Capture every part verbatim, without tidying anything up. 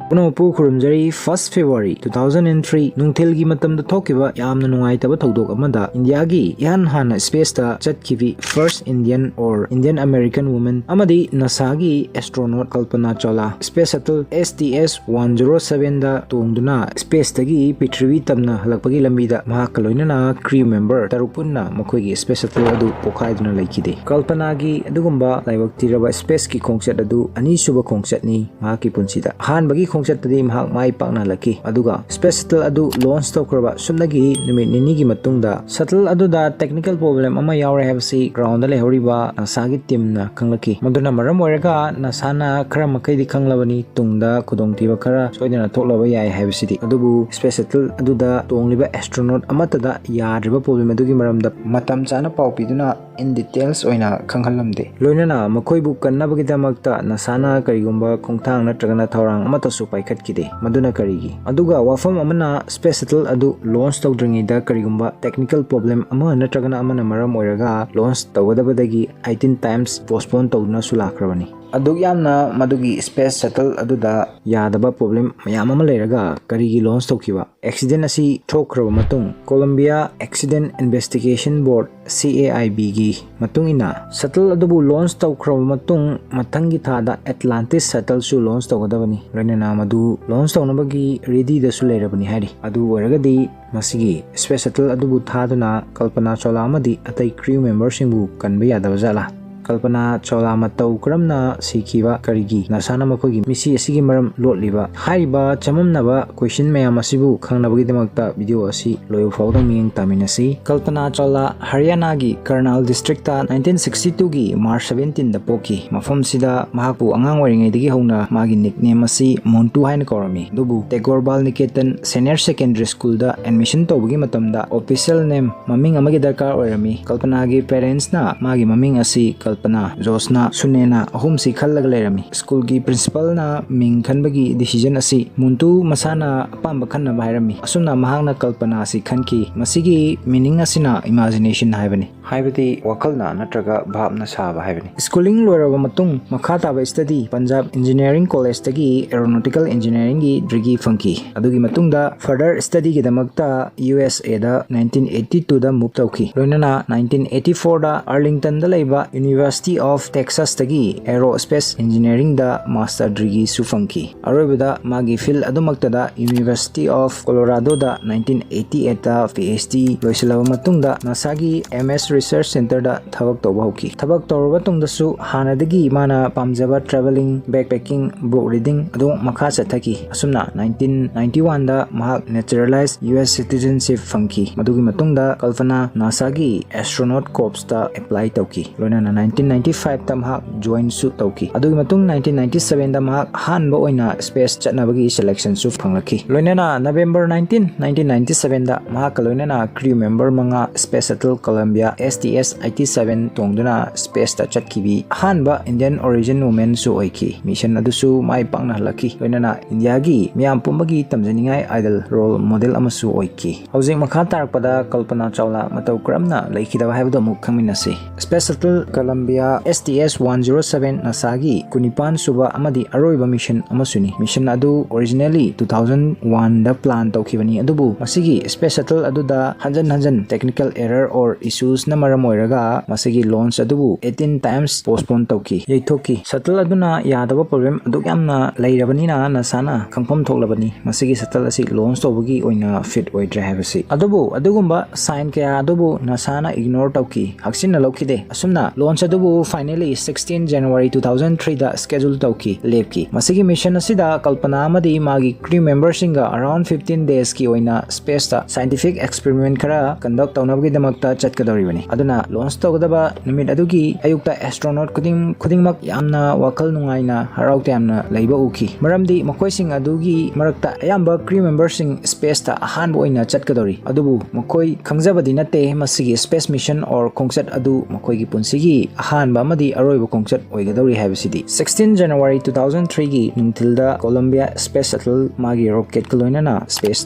ꯄꯨꯝꯅꯃꯛꯄꯨ ꯈꯨꯔꯨꯝꯖꯔꯤ꯫ First February two thousand and three ꯅꯨꯡꯊꯤꯜꯒꯤ ꯃꯇꯝꯗ ꯊꯣꯛꯈꯤꯕ ꯌꯥꯝꯅ ꯅꯨꯡꯉꯥꯏꯇꯕ ꯊꯧꯗꯣꯛ ꯑꯃꯗ ꯏꯟꯗꯤꯌꯥꯒꯤ ꯏꯍꯥꯟ ꯍꯥꯟꯅ spaceꯇ ꯆꯠꯈꯤꯕꯤ first Indian or Indian American woman ꯑꯃꯗꯤ NASAꯒꯤ astronaut ꯀꯜꯄꯅꯥ ꯆꯥꯎꯂꯥ space shuttle S T S one zero sevenꯗ ꯇꯣꯡꯗꯨꯅ spaceꯇꯒꯤ ꯄ꯭ꯔꯤꯊꯤꯕꯤ ꯇꯝꯅ ꯍꯜꯂꯛꯄꯒꯤ ꯂꯝꯕꯤꯗ ꯃꯍꯥꯛꯀ ꯂꯣꯏꯅꯅ crew member ꯇꯔꯨꯛ ꯄꯨꯟꯅ ꯃꯈꯣꯏꯒꯤ space shuttle ꯑꯗꯨ ꯄꯣꯈꯥꯏꯗꯨꯅ ꯂꯩꯈꯤꯗꯦ꯫ ꯀꯜꯄꯅꯥꯒꯤ ꯑꯗꯨꯒꯨꯝꯕ ꯂꯥꯏꯕꯛ ꯊꯤꯔꯕ spaceꯀꯤ ꯈꯣꯡꯆꯠ ꯑꯗꯨ ꯑꯅꯤꯁꯨꯕ ꯈꯣꯡꯆꯠꯅꯤ꯫ ꯃꯍꯥꯛꯀꯤ ꯄꯨꯟꯁꯤꯗ ꯑꯍꯥꯟꯕꯒꯤ ꯈꯣꯡꯆꯠꯇꯗꯤ ꯃꯍꯥꯛ ꯃꯥꯏ ꯄꯥꯛꯅ ꯍꯜꯂꯛꯈꯤ, ꯑꯗꯨꯒ space shuttle ꯑꯗꯨ launch ꯇꯧꯈ꯭ꯔꯕ ꯁꯨꯞꯅꯒꯤ ꯅꯨꯃꯤꯠ ꯅꯤꯅꯤꯒꯤ ꯃꯇꯨꯡꯗ shuttle ꯑꯗꯨꯗ technical problem ꯑꯃ ꯌꯥꯎꯔꯦ ꯍꯥꯏꯕꯁꯤ groundꯗ ꯂꯩꯍꯧꯔꯤꯕ NASAꯒꯤ teamꯅ ꯈꯪꯂꯛꯈꯤ꯫ ꯃꯗꯨꯅ ꯃꯔꯝ ꯑꯣꯏꯔꯒ NASAꯅ ꯈꯔ ꯃꯈꯩꯗꯤ ꯈꯪꯂꯕꯅꯤ, ꯇꯨꯡꯗ ꯈꯨꯗꯣꯡꯊꯤꯕ ꯈꯔ ꯁꯣꯏꯗꯅ ꯊꯣꯛꯂꯕ ꯌꯥꯏ ꯍꯥꯏꯕꯁꯤꯗꯤ꯫ ꯑꯗꯨꯕꯨ space shuttle ꯑꯗꯨꯗ ꯇꯣꯡꯂꯤꯕ astronaut ꯑꯃꯠꯇꯗ ꯌꯥꯗ꯭ꯔꯤꯕ problem ꯑꯗꯨꯒꯤ ꯃꯔꯝꯗ ꯃꯇꯝ ꯆꯥꯅ ꯄꯥꯎ ꯄꯤꯗꯨꯅ in details ꯑꯣꯏꯅ ꯈꯪꯍꯜꯂꯝꯗꯦ꯫ ꯂꯣꯏꯅꯅ ꯃꯈꯣꯏꯕꯨ ꯀꯟꯅꯕꯒꯤꯗꯃꯛꯇ NASAꯅ ꯀꯔꯤꯒꯨꯝꯕ ꯈꯣꯡꯊꯥꯡ ꯅꯠꯇ꯭ꯔꯒꯅ ꯊꯧꯔꯥꯡ ꯑꯃꯠꯇꯁꯨ ꯄꯥꯏꯈꯠꯈꯤꯗꯦ꯫ ꯃꯗꯨꯅ ꯀꯔꯤꯒꯤ? ꯑꯗꯨꯒ ꯋꯥꯐꯝ ꯑꯃꯅ, space shuttle ꯑꯗꯨ launch ꯇꯧꯗ꯭ꯔꯤꯉꯩꯗ ꯀꯔꯤꯒꯨꯝꯕ technical problem ꯑꯃ ꯅꯠꯇ꯭ꯔꯒꯅ ꯑꯃꯅ ꯃꯔꯝ ꯑꯣꯏꯔꯒ launch ꯇꯧꯒꯗꯕꯗꯒꯤ eighteen times postpone ꯇꯧꯗꯨꯅꯁꯨ ꯂꯥꯛꯈ꯭ꯔꯕꯅꯤ꯫ ꯑꯗꯨꯛ ꯌꯥꯝꯅ ꯃꯗꯨꯒꯤ space shuttle ꯑꯗꯨꯗ ꯌꯥꯗꯕ problem ꯃꯌꯥꯝ ꯑꯃ ꯂꯩꯔꯒ ꯀꯔꯤꯒꯤ launch ꯇꯧꯈꯤꯕ? Accident ꯑꯁꯤ ꯊꯣꯛꯈ꯭ꯔꯕ ꯃꯇꯨꯡ Columbia Accident Investigation Board, C A I Bꯒꯤ ꯃꯇꯨꯡ ꯏꯟꯅ, shuttle ꯑꯗꯨꯕꯨ launch ꯇꯧꯈ꯭ꯔꯕ ꯃꯇꯨꯡ ꯃꯊꯪꯒꯤ ꯊꯥꯗ Atlantis shuttleꯁꯨ launch ꯇꯧꯒꯗꯕꯅꯤ꯫ ꯂꯣꯏꯅꯅ ꯃꯗꯨ launch ꯇꯧꯅꯕꯒꯤ readyꯗꯁꯨ ꯂꯩꯔꯕꯅꯤ ꯍꯥꯏꯔꯤ꯫ ꯑꯗꯨ ꯑꯣꯏꯔꯒꯗꯤ ꯃꯁꯤꯒꯤ space shuttle ꯑꯗꯨꯕꯨ ꯊꯥꯗꯨꯅ ꯀꯜꯄꯅꯥ ꯆꯧꯂꯥ ꯑꯃꯗꯤ ꯑꯇꯩ crew memberꯁꯤꯡꯕꯨ ꯀꯟꯕ ꯌꯥꯗꯕ ꯖꯥꯠꯂꯥ? ꯀꯜꯄꯅꯥ ꯆꯧꯂꯥ ꯃꯇꯧ ꯀꯔꯝꯅ ꯁꯤꯈꯤꯕ? ꯀꯔꯤꯒꯤ NASAꯅ ꯃꯈꯣꯏꯒꯤ ꯃꯤꯁꯤ ꯑꯁꯤꯒꯤ ꯃꯔꯝ ꯂꯣꯠꯂꯤꯕ? ꯍꯥꯏꯔꯤꯕ ꯆꯃꯝꯅꯕ question ꯃꯌꯥꯝ ꯑꯁꯤꯕꯨ ꯈꯪꯅꯕꯒꯤꯗꯃꯛꯇ video ꯑꯁꯤ ꯂꯣꯏꯕ ꯐꯥꯎꯗ ꯃꯤꯠꯌꯦꯡ ꯇꯥꯃꯤꯟꯅꯁꯤ꯫ ꯀꯜꯄꯅꯥ Chawla ꯍꯔꯤꯌꯥꯅꯥꯒꯤ Karnal districtꯇ nineteen sixty twoꯒꯤ March seventeen ꯗ ꯄꯣꯛꯈꯤ꯫ ꯃꯐꯝꯁꯤꯗ ꯃꯍꯥꯛꯄꯨ ꯑꯉꯥꯡ ꯑꯣꯏꯔꯤꯉꯩꯗꯒꯤ ꯍꯧꯅ ꯃꯥꯒꯤ nickname ꯑꯁꯤ ꯃꯣꯟꯇꯨ ꯍꯥꯏꯅ ꯀꯧꯔꯝꯃꯤ꯫ ꯑꯗꯨꯕꯨ Tagore Bal Niketan Senior Secondary Schoolꯗ admission ꯇꯧꯕꯒꯤ ꯃꯇꯝꯗ official name, ꯃꯃꯤꯡ ꯑꯃꯒꯤ ꯗꯔꯀꯥꯔ ꯑꯣꯏꯔꯝꯃꯤ꯫ ꯀꯜꯄꯅꯥꯒꯤ parentsꯅ ꯃꯥꯒꯤ ꯃꯃꯤꯡ ꯑꯁꯤ ꯀꯜꯄꯅꯥ ꯀꯜꯄꯅꯥ, ꯖꯣꯁꯅꯥ, ꯁꯨꯅꯦꯅꯥ ꯑꯍꯨꯝꯁꯤ ꯈꯜꯂꯒ ꯂꯩꯔꯝꯃꯤ꯫ ꯁ꯭ꯀꯨꯜꯒꯤ ꯄ꯭ꯔꯤꯟꯁꯤꯄꯜꯅ ꯃꯤꯡ ꯈꯟꯕꯒꯤ ꯗꯤꯁꯤꯖꯟ ꯑꯁꯤ ꯃꯨꯟꯇꯨ ꯃꯁꯥꯅ ꯑꯄꯥꯝꯕ ꯈꯟꯅꯕ ꯍꯥꯏꯔꯝꯃꯤ꯫ ꯑꯁꯨꯝꯅ ꯃꯍꯥꯛꯅ ꯀꯜꯄꯅꯥ ꯑꯁꯤ ꯈꯟꯈꯤ꯫ ꯃꯁꯤꯒꯤ ꯃꯤꯅꯤꯡ ꯑꯁꯤꯅ ꯏꯃꯥꯖꯤꯅꯦꯁꯟ ꯍꯥꯏꯕꯅꯤ, ꯍꯥꯏꯕꯗꯤ ꯋꯥꯈꯜꯅ ꯅꯠꯇ꯭ꯔꯒ ꯚꯥꯞꯅ ꯁꯥꯕ ꯍꯥꯏꯕꯅꯤ꯫ ꯁ꯭ꯀꯨꯂꯤꯡ ꯂꯣꯏꯔꯕ ꯃꯇꯨꯡ ꯃꯈꯥ ꯇꯥꯕ ꯁ꯭ꯇꯗꯤ ꯄꯟꯖꯥꯕ ꯏꯟꯖꯤꯅꯤꯌꯥꯔꯤꯡ ꯀꯣꯂꯦꯖꯇꯒꯤ ꯑꯦꯔꯣꯅꯣꯇꯤꯀꯦꯜ ꯏꯟꯖꯤꯅꯤꯌꯥꯔꯤꯡꯒꯤ ꯗꯤꯒ꯭ꯔꯤ ꯐꯪꯈꯤ꯫ ꯑꯗꯨꯒꯤ ꯃꯇꯨꯡꯗ ꯐꯔꯗꯔ ꯁ꯭ꯇꯗꯤꯒꯤꯗꯃꯛꯇ ꯌꯨ ꯑꯦꯁ ꯑꯦꯗ ꯅꯥꯏꯟꯇꯤꯟ ꯑꯩꯠꯇꯤ ꯇꯨꯗ ꯃꯨꯚ ꯇꯧꯈꯤ꯫ ꯂꯣꯏꯅꯅ ꯅꯥꯏꯟꯇꯤꯟ ꯑꯩꯠꯇꯤ ꯐꯣꯔꯗ ꯑꯥꯔꯂꯤꯡꯇꯟꯗ ꯂꯩꯕ University of Texasꯇꯒꯤ Aerospace Engineeringꯗ ꯃꯥꯁꯇꯔ ꯗꯤꯒ꯭ꯔꯤꯁꯨ ꯐꯪꯈꯤ꯫ ꯑꯔꯣꯏꯕꯗ ꯃꯥꯒꯤ ꯐꯤꯜꯗ ꯑꯗꯨꯃꯛꯇꯗ University of Coloradoꯗ ꯅꯥꯏꯟꯇꯤꯟ ꯑꯩꯠꯇꯤ ꯑꯩꯠꯇ ꯄꯤ ꯑꯩꯆ ꯗꯤ ꯂꯣꯏꯁꯤꯜꯂꯕ ꯃꯇꯨꯡꯗ ꯅꯥꯁꯥꯒꯤ ꯑꯦꯝ ꯑꯦꯁ ꯔꯤꯁꯔꯆ ꯁꯦꯟꯇꯔꯗ ꯊꯕꯛ ꯇꯧꯕ ꯍꯧꯈꯤ꯫ ꯊꯕꯛ ꯇꯧꯔꯕ ꯇꯨꯡꯗꯁꯨ ꯍꯥꯟꯅꯗꯒꯤ ꯃꯥꯅ ꯄꯥꯝꯖꯕ ꯇ꯭ꯔꯦꯚꯦꯂꯤꯡ, ꯕꯦꯛꯄꯦꯀꯤꯡ, ꯕꯨꯛ ꯔꯤꯗꯤꯡ ꯑꯗꯨ ꯃꯈꯥ ꯆꯠꯊꯈꯤ꯫ ꯑꯁꯨꯝꯅ ꯅꯥꯏꯟꯇꯤꯟ ꯅꯥꯏꯟꯇꯤ ꯋꯥꯟꯗ ꯃꯍꯥꯛ ꯅꯦꯆꯔꯦꯂꯥꯏꯖ ꯌꯨ ꯑꯦꯁ ꯁꯤꯇꯤꯖꯦꯟꯁꯤꯞ ꯐꯪꯈꯤ꯫ ꯃꯗꯨꯒꯤ ꯃꯇꯨꯡꯗ ꯀꯜꯄꯅꯥ ꯅꯥꯁꯥꯒꯤ ꯑꯦꯁꯇ꯭ꯔꯣꯅꯣꯠ ꯀꯣꯔꯞꯁꯇ ꯑꯦꯄ꯭ꯂꯥꯏ ꯇꯧꯈꯤ꯫ ꯂꯣꯏꯅꯅ ꯅꯥꯏꯟꯇꯤꯟ ꯅꯥꯏꯟꯇꯤ ꯐꯥꯏꯚꯇ ꯃꯍꯥꯛ ꯖꯣꯏꯟꯁꯨ ꯇꯧꯈꯤ꯫ ꯑꯗꯨꯒꯤ ꯃꯇꯨꯡ ꯅꯥꯏꯟꯇꯤꯟ ꯅꯥꯏꯟꯇꯤ ꯁꯚꯦꯟꯗ ꯃꯍꯥꯛ ꯑꯍꯥꯟꯕ ꯑꯣꯏꯅ ꯁ꯭ꯄꯦꯁ ꯆꯠꯅꯕꯒꯤ ꯁꯦꯂꯦꯛꯁꯟꯁꯨ ꯐꯪꯂꯛꯈꯤ꯫ ꯂꯣꯏꯅꯅ ꯅꯕꯦꯝꯕꯔ ꯅꯥꯏꯟꯇꯤꯟ, ꯅꯥꯏꯟꯇꯤꯟ ꯅꯥꯏꯟꯇꯤ ꯁꯚꯦꯟꯗ ꯃꯍꯥꯛꯀ ꯂꯣꯏꯅꯅ ꯀ꯭ꯔꯤꯌꯨ ꯃꯦꯝꯕꯔ ꯃꯉꯥ ꯁ꯭ꯄꯦꯁ ꯁꯇꯜ ꯀꯂꯝꯕꯤꯌꯥ ꯑꯦꯁ ꯇꯤ ꯑꯦꯁ ꯑꯩꯠꯇꯤ ꯁꯚꯦꯟ ꯇꯣꯡꯗꯨꯅ ꯁ꯭ꯄꯦꯁꯇ ꯆꯠꯈꯤꯕꯤ ꯑꯍꯥꯟꯕ ꯏꯟꯗꯤꯌꯟ ꯑꯣꯔꯤꯖꯤꯟ ꯋꯨꯃꯦꯟꯁꯨ ꯑꯣꯏꯈꯤ꯫ ꯃꯤꯁꯟ ꯑꯗꯨꯁꯨ ꯃꯥꯏ ꯄꯥꯛꯅ ꯍꯜꯂꯛꯈꯤ꯫ ꯂꯣꯏꯅꯅ ꯏꯟꯗꯤꯌꯥꯒꯤ ꯃꯤꯌꯥꯝ ꯄꯨꯝꯕꯒꯤ ꯇꯝꯖꯅꯤꯡꯉꯥꯏ ꯑꯥꯏꯗꯜ ꯔꯣꯜ ꯃꯣꯗꯦꯜ ꯑꯃꯁꯨ ꯑꯣꯏꯈꯤ꯫ ꯍꯧꯖꯤꯛ ꯃꯈꯥ ꯇꯥꯔꯛꯄꯗ ꯀꯜꯄꯅꯥ ꯆꯥꯎꯂꯥ ꯃꯇꯧ ꯀꯔꯝꯅ ꯂꯩꯈꯤꯗꯕ ꯍꯥꯏꯕꯗꯨ ꯑꯃꯨꯛ ꯈꯪꯃꯤꯟꯅꯁꯤ꯫ ꯁ꯭ꯄꯦꯁ ꯁꯇꯜ ꯀꯂꯝꯕꯤꯌꯥ ꯑꯦꯁ ꯇꯤ ꯑꯦꯁ ꯋꯥꯟ ꯖꯤꯔꯣ ꯁꯚꯦꯟ ꯅꯥꯁꯥꯒꯤ ꯀꯨꯟꯅꯤꯄꯥꯟ ꯁꯨꯕ ꯑꯃꯗꯤ ꯑꯔꯣꯏꯕ ꯃꯤꯁꯟ ꯑꯃꯁꯨꯅꯤ꯫ ꯃꯤꯁꯟ ꯑꯗꯨ ꯑꯣꯔꯤꯖꯤꯅꯦꯜꯂꯤ ꯇꯨ ꯊꯥꯎꯖꯟ ꯋꯥꯟꯗ ꯄ꯭ꯂꯥꯟ ꯇꯧꯈꯤꯕꯅꯤ, ꯑꯗꯨꯕꯨ ꯃꯁꯤꯒꯤ ꯁ꯭ꯄꯦꯁ ꯁꯇꯜ ꯑꯗꯨꯗ ꯍꯟꯖꯟ ꯍꯟꯖꯟ technical error or issuesꯅ ꯃꯔꯝ ꯑꯣꯏꯔꯒ ꯃꯁꯤꯒꯤ ꯂꯣꯟꯆ ꯑꯗꯨꯕꯨ eighteen times postpone ꯇꯧꯈꯤ, ꯌꯩꯊꯣꯛꯈꯤ꯫ ꯁꯇꯜ ꯑꯗꯨꯅ ꯌꯥꯗꯕ ꯄ꯭ꯔꯣꯕ꯭ꯂꯦꯝ ꯑꯗꯨꯛ ꯌꯥꯝꯅ ꯂꯩꯔꯕꯅꯤꯅ ꯅꯥꯁꯥꯅ ꯈꯪꯐꯝ ꯊꯣꯛꯂꯕꯅꯤ ꯃꯁꯤꯒꯤ ꯁꯇꯜ ꯑꯁꯤ ꯂꯣꯟꯆ ꯇꯧꯕꯒꯤ ꯑꯣꯏꯅ ꯐꯤꯠ ꯑꯣꯏꯗ꯭ꯔꯦ ꯍꯥꯏꯕꯁꯤ꯫ ꯑꯗꯨꯕꯨ ꯑꯗꯨꯒꯨꯝꯕ ꯁꯥꯏꯟ ꯀꯌꯥ ꯑꯗꯨꯕꯨ ꯅꯥꯁꯥꯅ ꯏꯒꯅꯣꯔ ꯇꯧꯈꯤ, ꯍꯛꯆꯤꯟꯅ ꯂꯧꯈꯤꯗꯦ꯫ ꯑꯁꯨꯝꯅ ꯂꯣꯟꯆ ꯑꯗꯨꯕꯨ finally sixteen January two thousand threeꯗ schedule ꯇꯧꯈꯤ, ꯂꯦꯞꯈꯤ꯫ ꯃꯁꯤꯒꯤ ꯃꯤꯁꯟ ꯑꯁꯤꯗ ꯀꯜꯄꯅꯥ ꯑꯃꯗꯤ ꯃꯥꯒꯤ ꯀ꯭ꯔꯤꯌꯨ ꯃꯦꯝꯕꯔꯁꯤꯡꯒ around fifteen daysꯀꯤ ꯑꯣꯏꯅ ꯁ꯭ꯄꯦꯁꯇ scientific experiment ꯈꯔ ꯀꯟꯗꯛ ꯇꯧꯅꯕꯒꯤꯗꯃꯛꯇ ꯆꯠꯀꯗꯧꯔꯤꯕꯅꯤ꯫ ꯑꯗꯨꯅ ꯂꯣꯟꯆ ꯇꯧꯒꯗꯕ ꯅꯨꯃꯤꯠ ꯑꯗꯨꯒꯤ ꯑꯌꯨꯛꯇ ꯑꯦꯁꯇ꯭ꯔꯣꯅꯣꯠ ꯈꯨꯗꯤꯡ-, ꯈꯨꯗꯤꯡꯃꯛ ꯌꯥꯝꯅ ꯋꯥꯈꯜ ꯅꯨꯡꯉꯥꯏꯅ ꯍꯔꯥꯎ ꯇꯌꯥꯝꯅ ꯂꯩꯕ ꯎꯈꯤ, ꯃꯔꯝꯗꯤ ꯃꯈꯣꯏꯁꯤꯡ ꯑꯗꯨꯒꯤ ꯃꯔꯛꯇ ꯑꯌꯥꯝꯕ ꯀ꯭ꯔꯤꯌꯨ ꯃꯦꯝꯕꯔꯁꯤꯡ ꯁ꯭ꯄꯦꯁꯇ ꯑꯍꯥꯟꯕ ꯑꯣꯏꯅ ꯆꯠꯀꯗꯧꯔꯤ꯫ ꯑꯗꯨꯕꯨ ꯃꯈꯣꯏ ꯈꯪꯖꯕꯗꯤ ꯅꯠꯇꯦ ꯃꯁꯤꯒꯤ ꯁ꯭ꯄꯦꯁ ꯃꯤꯁꯟ or ꯈꯣꯡꯆꯠ ꯑꯗꯨ ꯃꯈꯣꯏꯒꯤ ꯄꯨꯟꯁꯤꯒꯤ ꯑꯍꯥꯟꯕ ꯑꯃꯗꯤ ꯑꯔꯣꯏꯕ ꯈꯣꯡꯆꯠ ꯑꯣꯏꯒꯗꯧꯔꯤ ꯍꯥꯏꯕꯁꯤꯗꯤ꯫ Sixteen January two thousand three ꯒꯤ ꯅꯨꯡꯊꯤꯜꯗ Columbia Space Shuttle ꯃꯥꯒꯤ rocket ꯀ ꯂꯣꯏꯅꯅ space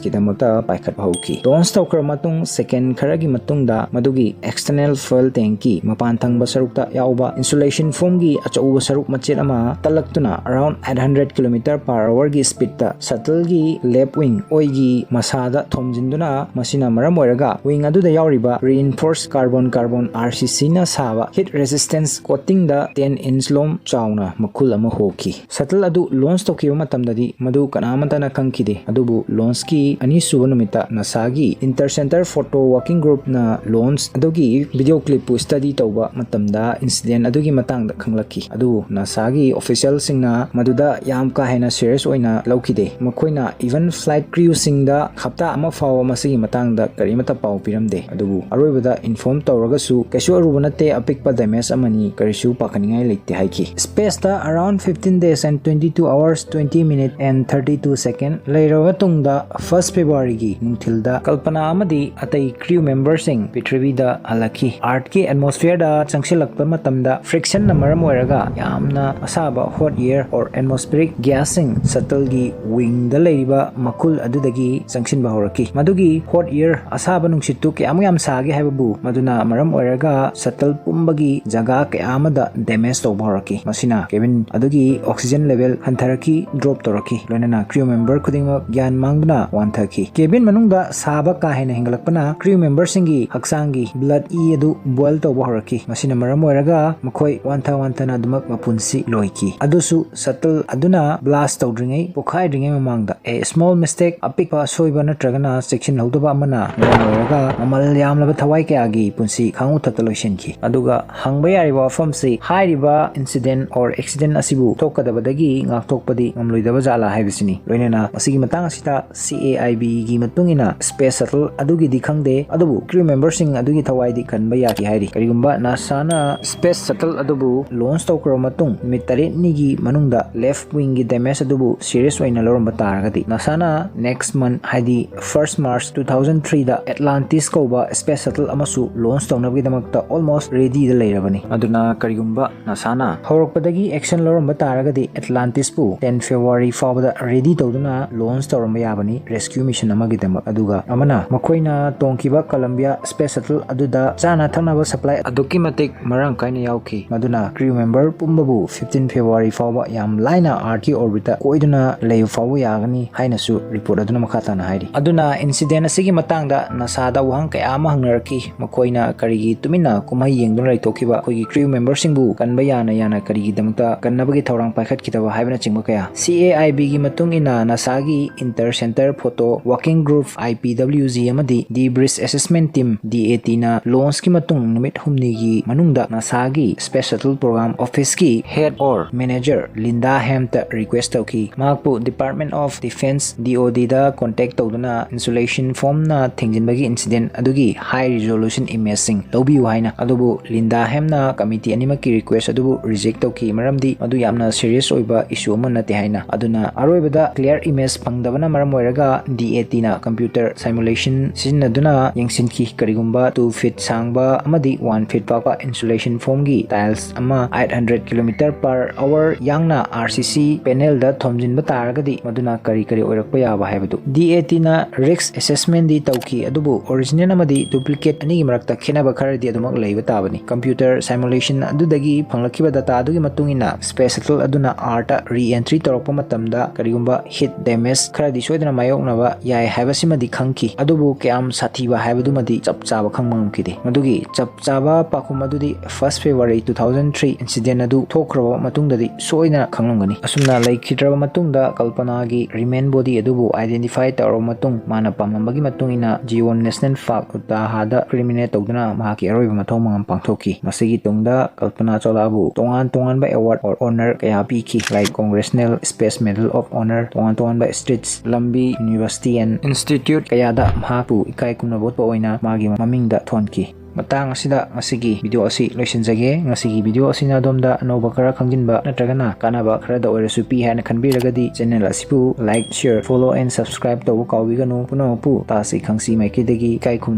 ꯀꯤꯗꯃꯛꯇ ꯄꯥꯏꯈꯠ ꯍꯧꯈꯤ꯫ Launch ꯇꯧꯈ꯭ꯔꯕ ꯃꯇꯨꯡ second ꯈꯔꯒꯤ ꯃꯇꯨꯡꯗ ꯃꯗꯨꯒꯤ external fuel tank ꯀꯤ ꯃꯄꯥꯟ ꯊꯪꯕ ꯁꯔꯨꯛꯇ ꯌꯥꯎꯕ insulation foam ꯒꯤ ꯑꯆꯧꯕ ꯁꯔꯨꯛ ꯃꯆꯦꯠ ꯑꯃ ꯇꯠꯂꯛꯇꯨꯅ around eight hundred kilometer per hour ꯒꯤ speed ꯇ shuttle ꯒꯤ left wing ꯑꯣꯏꯒꯤ ꯃꯁꯥꯗ ꯊꯣꯝꯖꯤꯟꯗꯨꯅ, ꯃꯁꯤꯅ ꯃꯔꯝ ꯑꯣꯏꯔꯒ wing ꯑꯗꯨꯗ ꯌꯥꯎꯔꯤꯕ reinforced carbon carbon R C C ꯅ ꯁꯥꯕ heat resistance coating ꯗ ten inch ꯂꯣꯝ ꯆꯥꯎꯅ ꯃꯈꯨꯜ ꯑꯃ ꯍꯣꯈꯤ꯫ Shuttle ꯑꯗꯨ launch ꯇꯧꯈꯤꯕ ꯃꯇꯝꯗꯗꯤ ꯃꯗꯨ ꯀꯅꯥꯃꯠꯇꯅ ꯈꯪꯈꯤꯗꯦ, ꯑꯗꯨꯕꯨ launch ꯀꯤ ꯑꯅꯤꯁꯨꯕ ꯅꯨꯃꯤꯠꯇ NASA ꯒꯤ Interstellar Photo Working Group ꯅ launch ꯑꯗꯨꯒꯤ video clip ꯄꯨ study ꯇꯧꯕ ꯃꯇꯝꯗ incident ꯑꯗꯨꯒꯤ ꯃꯇꯥꯡꯗ ꯈꯪꯂꯛꯈꯤ꯫ ꯑꯗꯨꯕꯨ NASA ꯒꯤ official ꯁꯤꯡꯅ ꯃꯗꯨꯗ ꯌꯥꯝ ꯀꯥ ꯍꯦꯟꯅ serious ꯑꯣꯏꯅ ꯂꯧꯈꯤꯗꯦ꯫ ꯃꯈꯣꯏꯅ even flight crew ꯁꯤꯡꯗ ꯍꯞꯇꯥ ꯑꯃ ꯐꯥꯎꯕ ꯃꯁꯤꯒꯤ ꯃꯇꯥꯡꯗ ꯀꯔꯤꯃꯠꯇ ꯄꯥꯎ ꯄꯤꯔꯝꯗꯦ꯫ ꯑꯗꯨꯕꯨ ꯑꯔꯣꯏꯕꯗ inform ꯇꯧꯔꯒꯁꯨ ꯀꯩꯁꯨ ꯑꯔꯨꯕ ꯅꯠꯇꯦ, ꯑꯄꯤꯛꯄ damage ꯑꯃꯅꯤ, ꯀꯔꯤꯁꯨ ꯄꯥꯈꯠꯅꯤꯡꯉꯥꯏ ꯂꯩꯇꯦ ꯍꯥꯏꯈꯤ꯫ Space ꯇ around fifteen days and twenty two hours, twenty minute and thirty two second ꯂꯩꯔꯕ ꯃꯇꯨꯡꯗ first February ꯒꯤ ꯅꯨꯡꯊꯤꯜꯗ ꯀꯜꯄꯅꯥ ꯑꯃꯗꯤ ꯑꯇꯩ crew member ꯁꯤꯡ ꯄ꯭ꯔꯤꯊꯤꯕꯤꯗ ꯍꯜꯂꯛꯈꯤ꯫ Earth ꯀꯤ atmosphere ꯗ ꯆꯪꯁꯤꯜꯂꯛꯄ ꯃꯇꯝꯗ friction ꯅ ꯃꯔꯝ ꯑꯣꯏꯔꯒ ꯌꯥꯝꯅ ꯑꯁꯥꯕ hot air or atmospheric gas ꯁꯤꯡ shuttle ꯒꯤ wing ꯗ ꯂꯩꯔꯤꯕ ꯃꯈꯨꯜ ꯑꯗꯨꯗꯒꯤ ꯆꯪꯁꯤꯟꯕ ꯍꯧꯔꯛꯈꯤ꯫ ꯃꯗꯨꯒꯤ hot air, ꯑꯁꯥꯕ ꯅꯨꯡꯁꯤꯠꯇꯨ ꯀꯌꯥꯃꯨꯛ ꯌꯥꯝ ꯁꯥꯒꯦ ꯍꯥꯏꯕꯕꯨ, ꯃꯗꯨꯅ ꯃꯔꯝ ꯑꯣꯏꯔꯒ shuttle ꯄꯨꯝꯕꯒꯤ ꯖꯒꯥ ꯀꯌꯥ ꯑꯃꯗ damage ꯇꯧꯕ ꯍꯧꯔꯛꯈꯤ꯫ ꯃꯁꯤꯅ cabin ꯑꯗꯨꯒꯤ oxygen level ꯍꯟꯊꯔꯛꯈꯤ, drop ꯇꯧꯔꯛꯈꯤ, ꯂꯣꯏꯅꯅ crew member ꯈꯨꯗꯤꯡꯃꯛ ꯒ꯭ꯌꯥꯟ ꯃꯥꯡꯗꯨꯅ ꯋꯥꯟꯊꯈꯤ꯫ Cabin ꯃꯅꯨꯡꯗ ꯁꯥꯕ ꯀꯥ ꯍꯦꯟꯅ ꯍꯦꯟꯒꯠꯂꯛꯄꯅ crew member ꯁꯤꯡꯒꯤ ꯍꯛꯆꯥꯡꯒꯤ blood ꯏ ꯑꯗꯨ boil ꯇꯧꯕ ꯍꯧꯔꯛꯈꯤ꯫ ꯃꯁꯤꯅ ꯃꯔꯝ ꯑꯣꯏꯔꯒ ꯃꯈꯣꯏ ꯋꯥꯟꯊ ꯋꯥꯟꯊꯅ ꯑꯗꯨꯃꯛ ꯃꯄꯨꯟꯁꯤ ꯂꯣꯏꯈꯤ꯫ ꯑꯗꯨꯁꯨ shuttle ꯑꯗꯨꯅ blast ꯇꯧꯗ꯭ꯔꯤꯉꯩ, ꯄꯣꯈꯥꯏꯗ꯭ꯔꯤꯉꯩ ꯃꯃꯥꯡꯗ, a small mistake, ꯑꯄꯤꯛꯄ ꯑꯁꯣꯏꯕ ꯅꯠꯇ꯭ꯔꯒꯅ ꯆꯦꯛꯁꯤꯟꯍꯧꯗꯕ ꯑꯃꯅ ꯃꯔꯝ ꯑꯣꯏꯔꯒ ꯃꯃꯜ ꯌꯥꯝꯂꯕ ꯊꯋꯥꯏ ꯀꯌꯥꯒꯤ ꯄꯨꯟꯁꯤ ꯈꯥꯉꯨ ꯊꯛꯇ ꯂꯣꯏꯁꯤꯟꯈꯤ꯫ ꯑꯗꯨꯒ ꯍꯪꯕ ꯌꯥꯔꯤꯕ ꯋꯥꯐꯝꯁꯤ, ꯍꯥꯏꯔꯤꯕ incident or accident ꯑꯁꯤꯕꯨ ꯊꯣꯛꯀꯗꯕꯗꯒꯤ ꯉꯥꯛꯊꯣꯛꯄꯗꯤ ꯉꯝꯂꯣꯏꯗꯕ ꯖꯥꯠꯂꯥ ꯍꯥꯏꯕꯁꯤꯅꯤ꯫ ꯂꯣꯏꯅꯅ ꯃꯁꯤꯒꯤ ꯃꯇꯥꯡ ꯑꯁꯤꯗ C A I B ꯒꯤ ꯃꯇꯨꯡ ꯏꯟꯅ space shuttle ꯑꯗꯨꯒꯤꯗꯤ ꯈꯪꯗꯦ, ꯑꯗꯨꯕꯨ crew member ꯁꯤꯡ ꯑꯗꯨꯒꯤ ꯊꯋꯥꯏꯗꯤ ꯀꯟꯕ ꯌꯥꯈꯤ ꯍꯥꯏꯔꯤ꯫ ꯀꯔꯤꯒꯨꯝꯕ NASA ꯅ space shuttle ꯑꯗꯨꯕꯨ launch ꯇꯧꯈ꯭ꯔꯕ ꯃꯇꯨꯡ ꯅꯨꯃꯤꯠ ꯇꯔꯦꯠꯅꯤꯒꯤ ꯃꯅꯨꯡꯗ left wing ꯒꯤ damage ꯑꯗꯨꯕꯨ serious ꯑꯣꯏꯅ ꯂꯧꯔꯝꯕ ꯇꯥꯔꯒꯗꯤ, NASA ꯅ next month, ꯍꯥꯏꯗꯤ first March two thousand three ꯗ Atlantis ꯀꯧꯕ space shuttle ꯑꯃꯁꯨ launch ꯇꯧꯅꯕꯒꯤꯗꯃꯛꯇ almost ready ꯗ ꯂꯩꯔꯕꯅꯤ꯫ ꯑꯗꯨꯅ ꯀꯔꯤꯒꯨꯝꯕ ꯅꯥꯁꯥꯅ ꯍꯧꯔꯛꯄꯗꯒꯤ action ꯂꯧꯔꯝꯕ ꯇꯥꯔꯒꯗꯤ Atlantis ꯄꯨ ten February ꯐꯥꯎꯕꯗ ready ꯇꯧꯗꯨꯅ launch ꯇꯧꯔꯝꯕ ꯌꯥꯕꯅꯤ rescue mission ꯑꯃꯒꯤꯗꯃꯛ꯫ ꯑꯗꯨꯒ ꯑꯃꯅ ꯃꯈꯣꯏꯅ ꯇꯣꯡꯈꯤꯕ Columbia Space Shuttle ꯑꯗꯨꯗ ꯆꯥꯅ ꯊꯛꯅꯕ supply ꯑꯗꯨꯛꯀꯤ ꯃꯇꯤꯛ ꯃꯔꯥꯡ ꯀꯥꯏꯅ ꯌꯥꯎꯈꯤ, ꯃꯗꯨꯅ crew member ꯄꯨꯝꯕꯕꯨ fifteen February ꯐꯥꯎꯕ ꯌꯥꯝ ꯂꯥꯏꯅ Earth ꯀꯤ orbit ꯇ ꯀꯣꯏꯗꯨꯅ ꯂꯩꯕ ꯐꯥꯎꯕ ꯌꯥꯒꯅꯤ ꯍꯥꯏꯅꯁꯨ report ꯑꯗꯨꯅ ꯃꯈꯥ ꯇꯥꯅ ꯍꯥꯏꯔꯤ꯫ ꯑꯗꯨꯅ incident ꯑꯁꯤꯒꯤ ꯃꯇꯥꯡꯗ ꯅꯥꯁꯥꯗ ꯋꯥꯍꯪ ꯀꯌꯥ ꯑꯃ ꯍꯪꯅꯔꯛꯈꯤ꯫ ꯃꯈꯣꯏꯅ ꯀꯔꯤꯒꯤ ꯇꯨꯃꯤꯟꯅ ꯀꯨꯝꯍꯩ ꯌꯦꯡꯗꯨꯅ ꯂꯩꯊꯣꯛꯈꯤꯕ ꯑꯩꯈꯣꯏꯒꯤ crew member ꯁꯤꯡꯕꯨ ꯀꯟꯕ ꯌꯥꯅ ꯌꯥꯅ ꯀꯔꯤꯒꯤꯗꯃꯛꯇ ꯀꯟꯅꯕꯒꯤ ꯊꯧꯔꯥꯡ ꯄꯥꯏꯈꯠꯈꯤꯗꯕ ꯍꯥꯏꯕꯅꯆꯤꯡꯕ ꯀꯌꯥ꯫ C A I B ꯒꯤ ꯃꯇꯨꯡ ꯏꯟꯅ ꯅꯥꯁꯥꯒꯤ Inter Center Photo Working Group, I P W G, ꯑꯃꯗꯤ Debris Assessment Team, D A T, ꯅ launch ꯀꯤ ꯃꯇꯨꯡ ꯅꯨꯃꯤꯠ ꯍꯨꯝꯅꯤꯒꯤ ꯃꯅꯨꯡꯗ ꯅꯥꯁꯥꯒꯤ Space Shuttle Program Office ꯀꯤ head or manager Linda Ham ꯇ request ꯇꯧꯈꯤ꯫ ꯃꯍꯥꯛꯄꯨ Department of Defense, D O D, the contact ꯇꯧꯗꯨꯅ insulation foam ꯅ ꯊꯤꯡꯖꯤꯟꯕꯒꯤ incident ꯑꯗꯨꯒꯤ high resolution image ꯁꯤꯡ ꯂꯧꯕꯤꯌꯨ ꯍꯥꯏꯅ꯫ ꯑꯗꯨꯕꯨ Linda Ham ꯅ committee ꯑꯅꯤꯃꯛꯀꯤ request ꯑꯗꯨꯕꯨ reject ꯇꯧꯈꯤ, ꯃꯔꯝꯗꯤ ꯃꯗꯨ ꯌꯥꯝꯅ serious ꯑꯣꯏꯕ issue ꯑꯃ ꯅꯠꯇꯦ ꯍꯥꯏꯅ꯫ ꯑꯗꯨꯅ ꯑꯔꯣꯏꯕꯗ clear image ꯐꯪꯗꯕꯅ ꯃꯔꯝ ꯑꯣꯏꯔꯒ D A T ꯅ computer simulation ꯁꯤꯖꯤꯟꯅꯗꯨꯅ ꯌꯦꯡꯁꯤꯟꯈꯤ꯫ ꯀꯔꯤꯒꯨꯝꯕ two feet ꯁꯥꯡꯕ ꯑꯃꯗꯤ one feet ꯄꯥꯛꯄ insulation foam ꯒꯤ tiles ꯑꯃ eight hundred kilometer per hour ꯌꯥꯡꯅ R C C panel ꯗ ꯊꯣꯝꯖꯤꯟꯕ ꯇꯥꯔꯒꯗꯤ ꯃꯗꯨꯅ ꯀꯔꯤ ꯀꯔꯤ ꯑꯣꯏꯔꯛꯄ ꯌꯥꯕ ꯍꯥꯏꯕꯗꯨ꯫ D A T ꯅ risk assessment ꯗꯤ ꯇꯧꯈꯤ, ꯑꯗꯨꯕꯨ original ꯑꯃꯗꯤ duplicate ꯑꯅꯤꯒꯤ ꯃꯔꯛꯇ ꯈꯦꯠꯅꯕ ꯈꯔꯗꯤ ꯑꯗꯨꯃꯛ ꯂꯩꯕ ꯇꯥꯕꯅꯤ꯫ Computer simulation ꯑꯗꯨꯗꯒꯤ ꯐꯪꯂꯛꯈꯤꯕ data ꯑꯗꯨꯒꯤ ꯃꯇꯨꯡ ꯏꯟꯅ, Space Shuttle ꯑꯗꯨꯅ Earth ꯇ re-entry ꯇꯧꯔꯛꯄ ꯃꯇꯝꯗ ꯀꯔꯤꯒꯨꯝꯕ heat damage ꯈꯔꯗꯤ ꯁꯣꯏꯗꯅ ꯃꯥꯌꯣꯛꯅꯕ ꯌꯥꯏ ꯍꯥꯏꯕꯁꯤꯃꯗꯤ ꯈꯪꯈꯤ, ꯑꯗꯨꯕꯨ ꯀꯌꯥꯝ ꯁꯥꯊꯤꯕ ꯍꯥꯏꯕꯗꯨꯃꯗꯤ ꯆꯞ ꯆꯥꯕ ꯈꯪꯕ ꯉꯝꯈꯤꯗꯦ꯫ ꯃꯗꯨꯒꯤ ꯆꯞ ꯆꯥꯕ ꯄꯥꯎꯈꯨꯝ ꯑꯗꯨꯗꯤ first February two thousand three incident ꯑꯗꯨ ꯊꯣꯛꯈ꯭ꯔꯕ ꯃꯇꯨꯡꯗꯗꯤ ꯁꯣꯏꯗꯅ ꯈꯪꯂꯝꯒꯅꯤ꯫ ꯑꯁꯨꯝꯅ ꯂꯩꯈꯤꯗ꯭ꯔꯕ ꯃꯇꯨꯡꯗ, ꯀꯜꯄꯅꯥꯒꯤ remain body ꯑꯗꯨꯕꯨ identify ꯇꯧꯔꯕ ꯃꯇꯨꯡ, ꯃꯥꯅ ꯄꯥꯝꯂꯝꯕꯒꯤ ꯃꯇꯨꯡ ꯏꯟꯅ Zion National Park, Utah ꯗ cremate ꯇꯧꯗꯨꯅ ꯃꯍꯥꯛꯀꯤ ꯑꯔꯣꯏꯕ ꯃꯊꯧ ꯃꯉꯝ ꯄꯥꯡꯊꯣꯛꯈꯤ꯫ ꯃꯁꯤꯒꯤ ꯇꯨꯡꯗ ꯀꯜꯄꯅꯥ ꯆꯧꯂꯥꯕꯨ ꯇꯣꯉꯥꯟ ꯇꯣꯉꯥꯟꯕ award or honor ꯀꯌꯥ ꯄꯤꯈꯤ, like Congressional Space Medal of Honor, ꯇꯣꯉꯥꯟ ꯇꯣꯉꯥꯟꯕ streets, ꯂꯝꯕꯤ, university and institute ꯀꯌꯥꯗ ꯃꯍꯥꯛꯄꯨ ꯏꯀꯥꯏ ꯈꯨꯝꯅꯕ ꯎꯠꯄ ꯑꯣꯏꯅ ꯃꯥꯒꯤ ꯃꯃꯤꯡꯗ ꯊꯣꯟꯈꯤ꯫ ꯃꯇꯥꯡ ꯑꯁꯤꯗ ꯉꯁꯤꯒꯤ video ꯑꯁꯤ ꯂꯣꯏꯁꯤꯟꯖꯒꯦ꯫ ꯉꯁꯤꯒꯤ video ꯑꯁꯤꯅ ꯑꯗꯣꯝꯗ ꯑꯅꯧꯕ ꯈꯔ ꯈꯪꯖꯤꯟꯕ ꯅꯠꯇ꯭ꯔꯒꯅ ꯀꯥꯟꯅꯕ ꯈꯔꯗ ꯑꯣꯏꯔꯁꯨ ꯄꯤ ꯍꯥꯏꯅ ꯈꯟꯕꯤꯔꯒꯗꯤ, channel ꯑꯁꯤꯕꯨ like, share, follow and subscribe ꯇꯧꯕ ꯀꯥꯎꯕꯤꯒꯅꯨ꯫ ꯄꯨꯝꯅꯃꯛꯄꯨ ꯇꯥꯁꯤ ꯈꯪꯁꯤ ꯃꯥꯏꯀꯩꯗꯒꯤ ꯏꯀꯥꯏ ꯈꯨꯝ